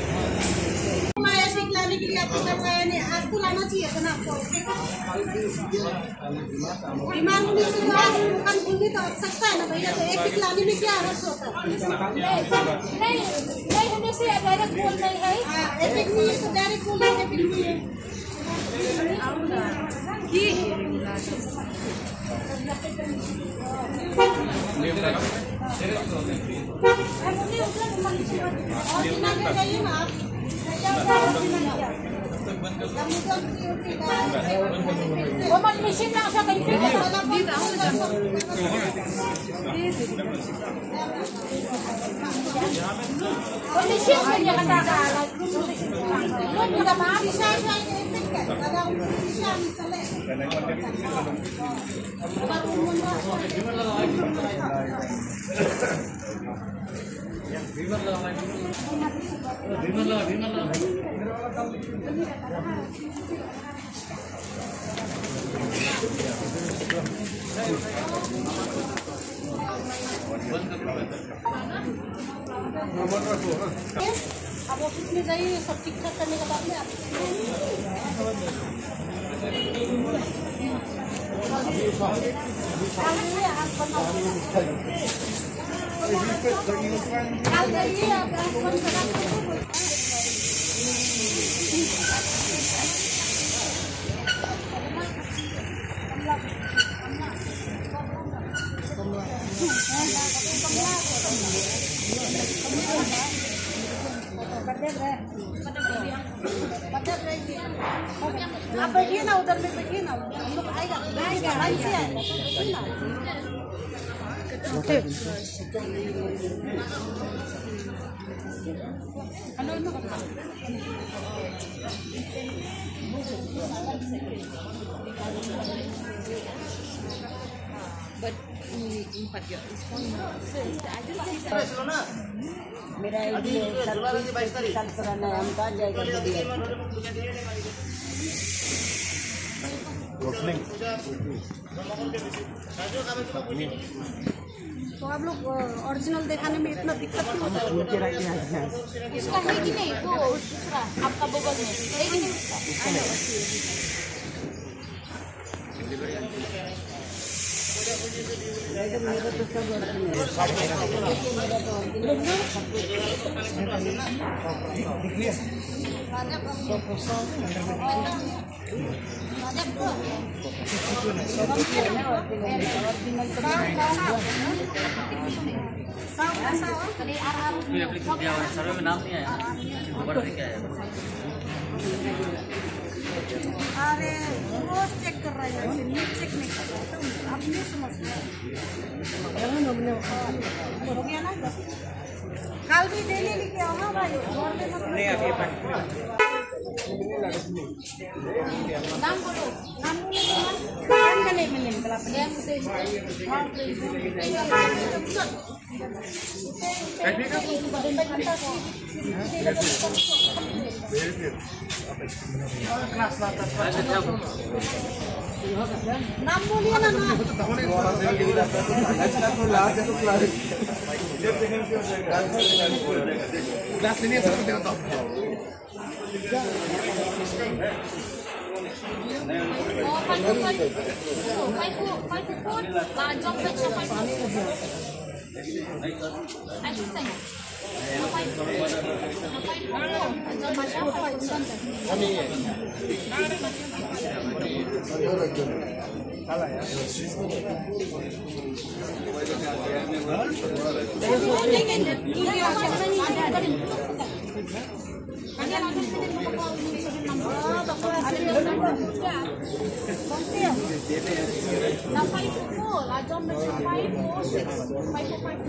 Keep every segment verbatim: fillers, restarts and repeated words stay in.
हमारे ऐसे लाने के लिए आपको करवाया नहीं, आज तो लाना चाहिए था ना आपको। बीमार होने से तो आज दुकान खोलने तो सकता है ना भैया, तो एक एक लाने में क्या हर्ष होता है? नहीं, नहीं, हमें से डायरेक्ट बोल रही है। हाँ, एक एक नहीं है तो डायरेक्ट बोल रही है, बिल्कुल। अब ऑफिस में जाइए, सब ठीक ठाक करने के बाद में आप आप बैठिए ना, उधर में बैठिए ना, हम लोग आएगा, आएगा, आएगा। मेरा आईडी है, सब कुछ कल कराना है, हम कहाँ जाएगा? तो आप लोग ओरिजिनल दिखाने में इतना दिक्कत क्यों होता है? उसका है कि नहीं? वो दूसरा आपका बगल में है कि नहीं उसका? अरे, रोज चेक कर रहा है, नीट चेक नहीं करता, तुम अपनी समस्या। हो गया ना? कल भी डेली लेके आओ ना भाई, घर में मत। नहीं, अभी नाम बोलो, नाम बोलो। नाम बोलिए ना, नाम। क्लास लेने से Lajong na five four six, five four five.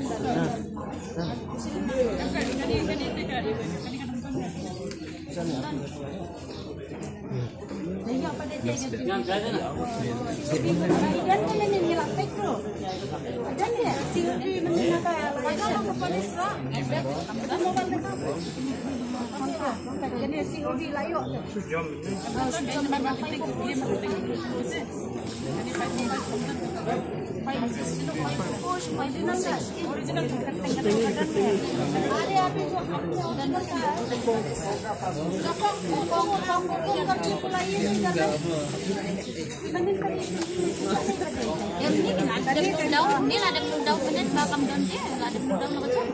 Em, ni kan ada belum daun, ni lah ada belum daun, benar, bakam daun dia, lah ada belum daun, lah macam.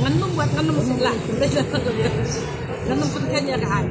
Ngan nym buat, ngan nym sila. Ngan nym kynkan ïa ka ai.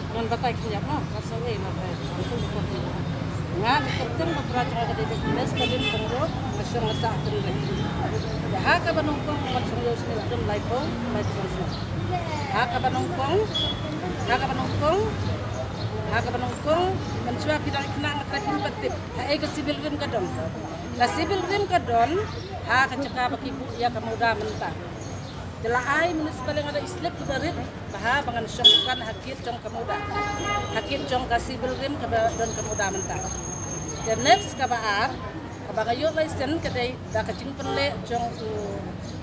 Ngan batai khyndiat noh, ka sawei noh. Nga, nga kyrteng ba Praj Rangkade Agnes Padin Pyngrope, nga shong ha Sahkynrei. Ha kaba nyngkong ngan shong ïa u snem, dang laiphew laiphew snem. Ha kaba nyngkong, ha kaba nyngkong, ha kaba nyngkong, mynshuwa phi dang khynnah nga trai phin pat tip. Haei ka civil rim ka don. Ka civil rim ka don ha ka jaka ba ki buh ïa ka Mawda mynta. Te la ai municipal, nga da i slip ba rit ba ha ba ngan shong dukan ha kit jong ka Mawda, ha kit jong ka civil rim kaba don ka Mawda mynta. Te next kaba ar kaba nga ïoh license ka dei da ka jingpynleh jong u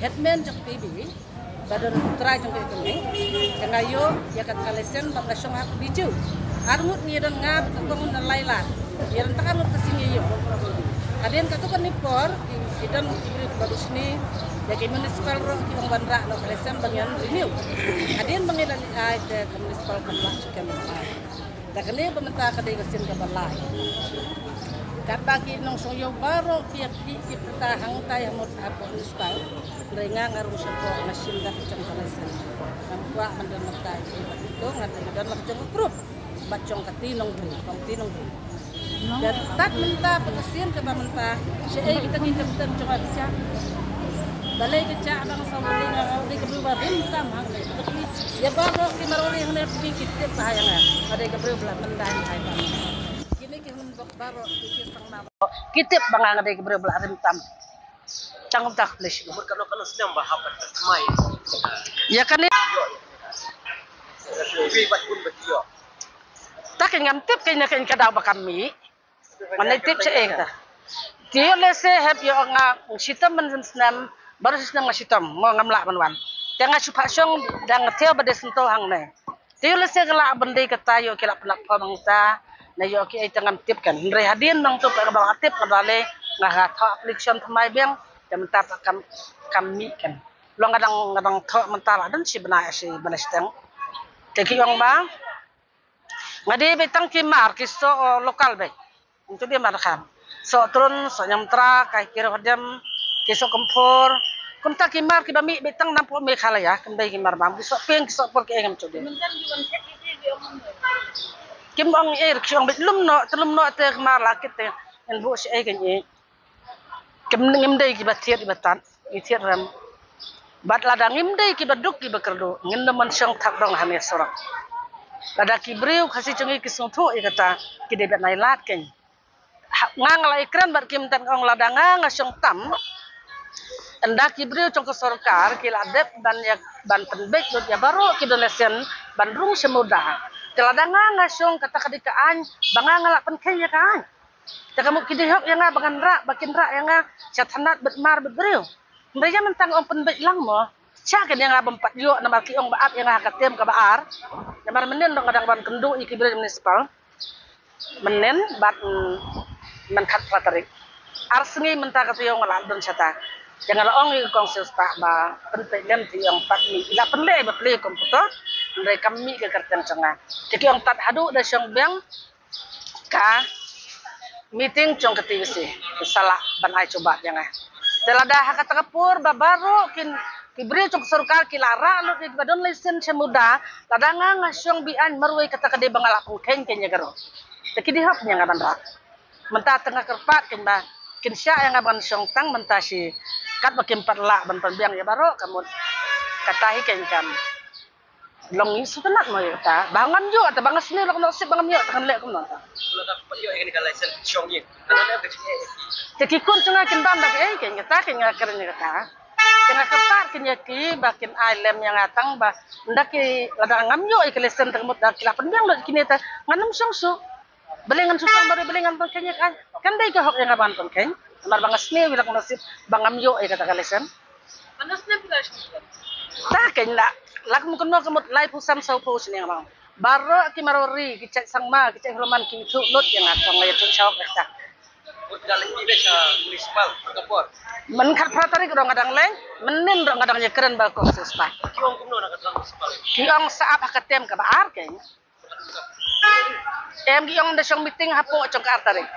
headman jong ka P B. Ba don u trai jong ka economy. Te nga ïoh ïa ka license ba nga shong ha ka Bijou. Arngut ngi don nga bad ka kong na lai lad. Ïa don tak arngut ka sngi ïoh. Hadien katto katne por ki, ki don ki briew kiba duh shane. Ïa ki municipal ruh ki ong ban rah noh ka lesen ba ngan renew. Hadien ba ngi la leit ai te ka municipal kam lah shuh, kam lah. Da kane ba mynta ka dei ka sien kaba lai. Katba ki nongshong ïew baroh ki ïa ki ki pyrta hangtai ha mut ha municipal. Hynrei nga nga rung shaphrang nga shim da ka jong ka lesen. Ngam kwah ban don mynta ïa ki ba kito, nga don la ka jong ka group. Bad jong kati nongbriew, kong ti nongbriew. Nong. Ïa tad mynta, ba ka sien kaba mynta, shaei kita ki kyrteng jong ka jaka. Balei ka jaka dang saw balei nga dei ka briew ba rim tam hangne. Ïa baroh ki marwari hangne ki tip ba ha ïa nga nga dei ka briew ba la mynta hangne. Kine ki hun bok baroh ki ki sang na. Ki tip ba nga nga dei ka briew ba la rim tam. Tang kumta khublei shibun. Umur kano kano snem ba hap ban thymmai? Ïa kane. Wi bat kun bat ïoh. Ta kein ngam tip kein na kein ka daw ba kam mih. Ngan ai tip shaei ta. Te ïoh lehse hep ïoh nga shitom mynshem snem, baroh shi snem nga shitom, mo ngam lah ban wan. Te nga shu phah shong dang nga thew ba dei synto hangne. Te ïoh lehse ka lah ban dei kata ïoh ki lah pynlap pom hangta. Na ïoh kiei te ngam tip kein. Hynrei hadien nangto pat kaba nga tip nga da leh nga ha thoh application thymmai biang. Te mynta pat kam, kam mih kein. Long nga dang, nga dang thoh mynta la don shi bnai, shi bnai shiteng. Te ki ong ba nga dei beit tang ki mar ki soh, uh, local beit. Ngam ju dei mar kham. Soh Trun, soh Niamtra, kai ki Rohdiam, ki soh Kymphor. Kumta ki mar kiba mih beit tang napoh Meghalaya, kim dei ki mar bam, ki soh Peng, ki soh Por, kiei ngam ju dei. Kim ong ei, ki ong beit lum noh, te lum noh te ki mar la kit te. Ngan buh shaei kein ei. Kim, ngim dei kiba thied kiba tad, ngi thied rem. Bad lada ngim dei kiba duk kiba kyrduh, ngin ym mon shong thap dong ha ne surok. Lada ki briew Khasi jong ngi ki sngewthuh ïa kata, ki dei ban ai lad kein. Ha, nga nga la ïakren bad ki mynta nga ong lada nga nga shong tam. Ynda ki briew jong ka sorkar ki la dep ban ïa, ban pynbeit lut ïa baroh ki donation ban rung sha MUDA. Te lada nga nga shong, kata ka dei ka aiñ ba nga nga la pynkheiñ ïa ka aiñ. Te ka mut ki dei hok ïa nga ba ngan rah, ba kin rah ïa nga sha thanat bad mar bad briew. Hynrei ïa mynta nga ong pynbeit lang mo. Sha kein ïa nga bym pat ïoh namar ki ong ba ap ïa nga ha ka term kaba ar. Namar mynnin ruh nga dang wan kynduh ïa ki briew municipal. Mynnin bad, mm, mynta khatphra tarik. Ar sngi mynta ka taïew nga la don shata. Te nga la ong ïa ka kong sngewsih ba pynpeit lem te ong pat mih. I la pynleh ba plie komputer. Hynrei kam mih ka kyrteng jong nga. Te ki ong tad haduh da shong biang ka meeting jong ka T V C, sa lah ban ai jubab ïa nga. Te lada ha kata ka por ba baroh kin, ki briew jong ka sorkar ki la rah lut ïa kiba don lesen sha MUDA, lada nga nga shong beiñ marwei, kata ka dei ba nga la pynkheiñ kein ïa ka rong. Te ki dei hok ïa nga ban rah. Mynta te nga kyrpad kein ba kin shah ïa nga ban shong tang mynta shi, katba kim pat lah ban pynbiang ïa baroh ka mut. Kata hi kein kam long ngi sngewtynnat mo ïa kata. Ba ngam ïoh, te ba nga sniew lok noh sip ba ngam ïoh, te kan leh kumno ta. Te ki khun jong nga kin bam da kaei, kein kata, kein nga kren ïa kata. Te nga kyrpad kein ïa ki ba kin ai lem ïa nga tang ba ynda ki, lada ngam ïoh ïa ka lesen, te ka mut da ki la pynbiang lut kine, te ngan ym shong shuh. Balei ngan shu shong, balei, balei ngan pynkheiñ ïa ka aiñ. Kan dei ka hok ïa nga ban pynkheiñ. Namar ba nga sniew ïa lok noh sip ba ngam ïoh ïa kata ka lesen. Ta kein la, la kum kumno ka mut laiphew san sawphew snem bang. Baroh ki marwari, ki jait Sangma, ki jait Hruman, ki ïathuh lut ïa nga, tang nga ïathuh shawok ïa kata. Mynta khatphra tarik ruh nga dang leh, mynnin ruh nga dang ïakren bad ka kong sngewsih. Ki ong sa ap ha ka term kaba ar kein. Em, ki ong da shong meeting hapoh jong ka ar tarik.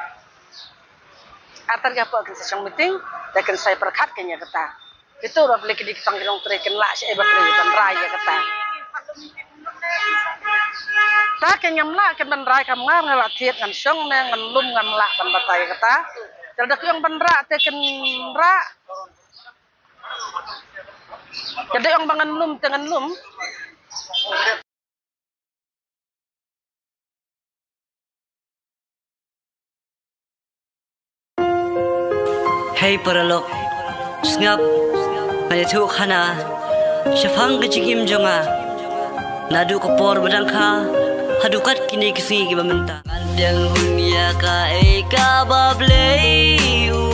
Ar tarik hapoh kin sa shong meeting, da kin sa ïa pyrkhat kein ïa kata. Kito ruh balei ki dei ki tang ki nongtrei, kin lah shaei ba pyrkhat ban rai ïa kata. Ta kein ngam lah kein ban rai, kam ngar, nga la thied ngan shong ne ngan lum, ngam lah ban batai ïa kata. Te lada ki ong ban rah te kin rah. Te lada ki ong ba ngan lum te ngan lum. Hei paralok, sngap, nga ïathuh khana shaphang ka jingim jong nga naduh ka por ba dang kha haduh kat kine ki sngi kiba mynta. Ngan dang rung ïa kaei kaba Blei u